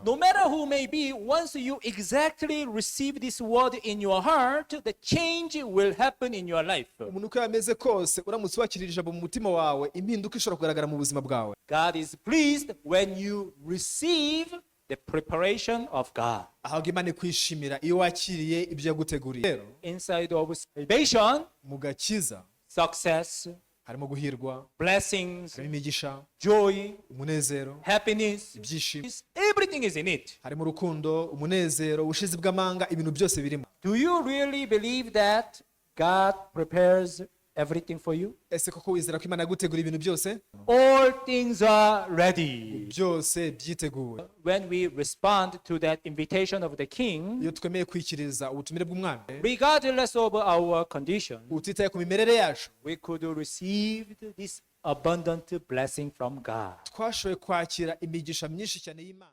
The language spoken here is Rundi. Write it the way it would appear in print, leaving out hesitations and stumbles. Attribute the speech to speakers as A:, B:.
A: No matter who may be, once you exactly receive this word in your heart, the change will happen in your life.
B: Umuntu uko yameze kose, uramutse wakirira ijambo mu mutima wawe, impinduka ishobora kugaragara mu buzima bwawe.
A: God is pleased when you receive the preparation of God.
B: Ahubwo Imana ikwishimira iyo wakiriye ibyo yaguteguriye. Rero
A: Inside of salvation,
B: mu gakiza,
A: success,
B: harimo guhirwa,
A: blessings,
B: harimo imigisha,
A: joy,
B: umunezero,
A: happiness,
B: ibyishimo.
A: Everything is in it.
B: Harimo urukundo, umunezero, ubushizi bw'amanga, ibintu byose birimo.
A: Do you really believe that God prepares everything for you?
B: Ese koko wizera ko Imana yagutegura ibintu byose?
A: All things are ready.
B: Byose byiteguwe.
A: When we respond to that invitation of the king,
B: Iyo twemeye kwikiriza ubutumire bw'umwami,
A: regardless of our condition,
B: utitaye ku mimerere yacu,
A: we could receive this abundant blessing from God.
B: Twashoboye kwakira imigisha myinshi cyane y'Imana.